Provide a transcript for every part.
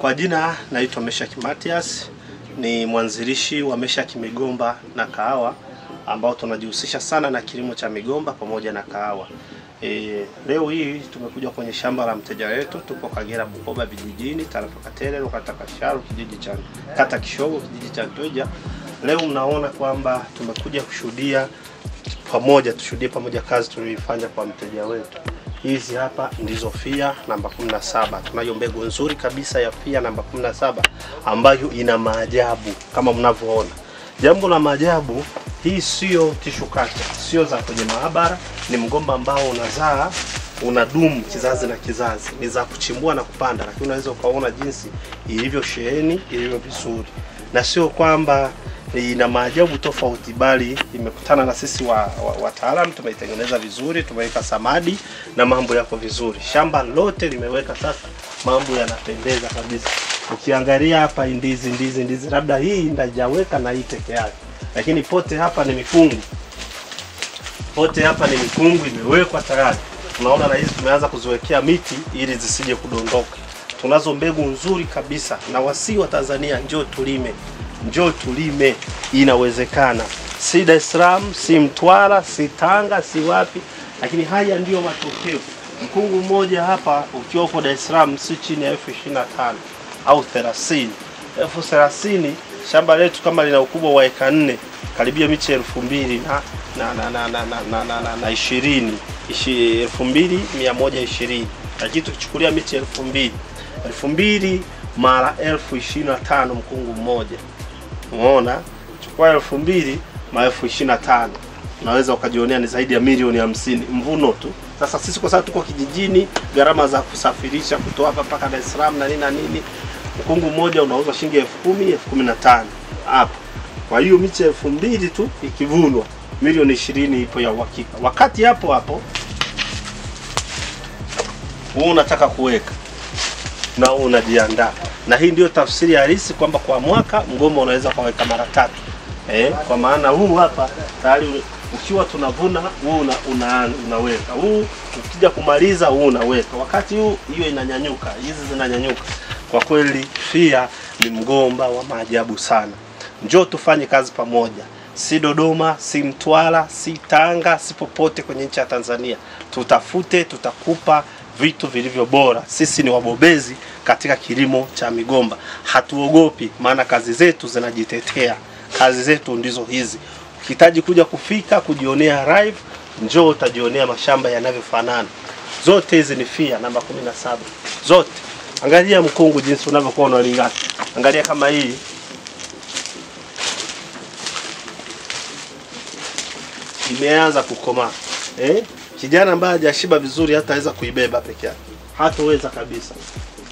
Kwa jina naitwa Meshack Mathias, ni mwanzilishi wa Meshack Migomba na Kahawa ambao tunajihusisha sana na kilimo cha migomba pamoja na kahawa. Leo hii tumekuja kwenye shamba la mteja wetu, tupo Kagera Bukoba vijijini, tarafa Katerero, kata Kasharu, kijiji cha kata Kishogo, kijiji cha Ntweja. Leo mnaona kwamba tumekuja kushuhudia pamoja, tushuhudie pamoja kazi tuliyoifanya kwa mteja wetu. Hizi hapa ndizo FIA namba 17. Tunayo mbegu nzuri kabisa ya FIA namba 17 ambayo ina maajabu kama mnavyoona. Jambo la maajabu, hii sio tissue culture, sio za kwenye maabara, ni mgomba ambao unazaa, unadumu kizazi na kizazi. Ni za kuchimbua na kupanda, lakini unaweza ukaona jinsi ilivyo sheheni, ilivyo vizuri. Na sio kwamba ina maajabu tofauti, bali imekutana na sisi wataalamu, tumeitengeneza vizuri, tumeweka samadi na mambo yako vizuri. Shamba lote limeweka sasa, mambo yanapendeza kabisa. Ukiangalia hapa ndizi ndizi ndizi, labda hii ndajaweka na hii peke yake, lakini pote hapa ni mikungu. Pote hapa ni mikungu imewekwa tayari. Tunaona na hizi tumeanza kuziwekea miti ili zisije kudondoka. Tunazo mbegu nzuri kabisa, na wasi wa Tanzania, njoo tulime. Njoo tulime, inawezekana. Si Dar es Salaam, si Mtwara, si Tanga, si wapi, lakini haya ndiyo matokeo. Mkungu mmoja hapa ukiwa uko Dar es Salaam si chini ya 25,000 au 30. 30,000, shamba letu kama lina ukubwa wa eka 4, karibia miche 2000 na 20, 2120. Lakini tukichukulia miche 2000, 2000 mara 25,000 mkungu mmoja. Unaona? Chukua 2000 mara 25,000. Unaweza ukajionea ni zaidi ya milioni 50 mvuno tu. Sasa sisi kwa sababu tuko kijijini, gharama za kusafirisha kutoa hapa mpaka Dar es Salaam na nini na nini, mkungu mmoja unauza shilingi 10,000, 15,000 hapo. Kwa hiyo miche 2000 tu ikivunwa, milioni 20 ipo ya uhakika. Wakati hapo hapo wewe unataka kuweka na unajiandaa. Na hii ndio tafsiri halisi kwamba kwa mwaka mgomba unaweza kuweka mara 3. Kwa maana huu hapa tayari ukiwa tunavuna huu unaweka. Huu ukija kumaliza huu unaweka. Wakati huu hiyo inanyanyuka, hizi zinanyanyuka. Kwa kweli FIA ni mgomba wa maajabu sana. Njoo tufanye kazi pamoja. Si Dodoma, si Mtwara, si Tanga, si popote kwenye nchi ya Tanzania. Tutafute, tutakupa vitu vilivyo bora. Sisi ni wabobezi katika kilimo cha migomba. Hatuogopi, maana kazi zetu zinajitetea. Kazi zetu ndizo hizi. Ukihitaji kuja kufika kujionea live, njoo utajionea mashamba yanavyofanana. Zote hizi ni FIA namba 17. Zote. Angalia mkungu jinsi unavyokuwa unalingana. Angalia kama hii imeanza kukomaa. Kijana ambaye hajashiba vizuri hataweza kuibeba peke yake. Hataweza kabisa.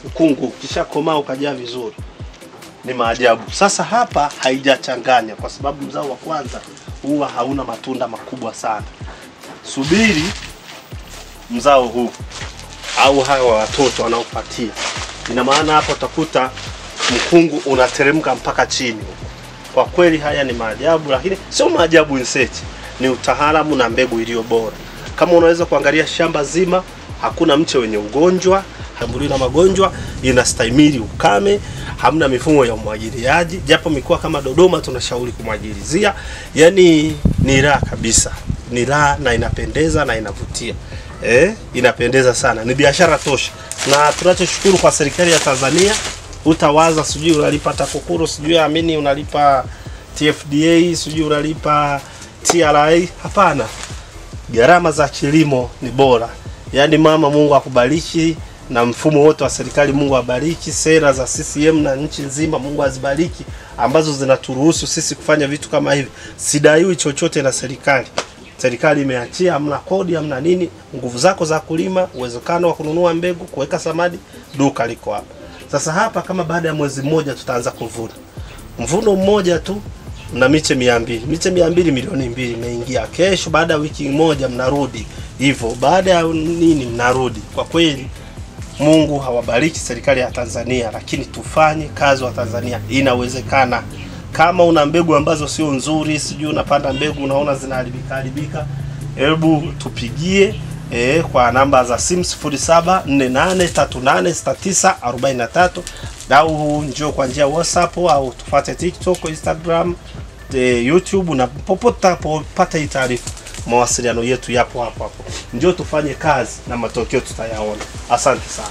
Mkungu ukishakomaa ukajaa vizuri ni maajabu. Sasa hapa haijachanganya kwa sababu mzao wa kwanza huwa hauna matunda makubwa sana. Subiri mzao huu au hawa watoto wanaopatia. Ina maana hapo utakuta mkungu unateremka mpaka chini. Kwa kweli haya ni maajabu, lakini sio maajabu inseti, ni utaalamu na mbegu iliyo bora. Kama unaweza kuangalia shamba zima, hakuna mche wenye ugonjwa, hambuliwi na magonjwa, inastahimili ukame, hamna mifumo ya umwagiliaji, japo mikoa kama Dodoma tunashauri kumwagilizia. Yani ni raha kabisa. Ni raha na inapendeza na inavutia. Inapendeza sana. Ni biashara tosha. Na tunachoshukuru kwa serikali ya Tanzania, utawaza sijui unalipa TAKUKURU, sijui amini unalipa TFDA, sijui unalipa TRA, hapana. Gharama za kilimo ni bora. Yaani mama, Mungu akubariki, na mfumo wote wa serikali Mungu abariki, sera za CCM na nchi nzima Mungu azibariki, ambazo zinaturuhusu sisi kufanya vitu kama hivi. Sidaiwi chochote na serikali. Serikali imeachia, hamna kodi, hamna nini, nguvu zako za kulima, uwezekano wa kununua mbegu, kuweka samadi, duka liko hapa. Sasa hapa kama baada ya mwezi mmoja tutaanza kuvuna. Mvuno mmoja tu na miche 200. Miche 200 milioni 2 imeingia. Kesho baada ya wiki moja mnarudi. Hivyo baada ya nini mnarudi. Kwa kweli Mungu hawabariki serikali ya Tanzania, lakini tufanye kazi wa Tanzania, inawezekana. Kama una mbegu ambazo sio nzuri, sijui unapanda mbegu unaona zinaharibika haribika, hebu tupigie Kwa namba za simu 0748386943 au njoo kwa njia WhatsApp au tufuate TikTok, Instagram, YouTube na popote utakapopata hii taarifa. Mawasiliano yetu yapo hapo hapo. Njoo tufanye kazi na matokeo tutayaona. Asante sana.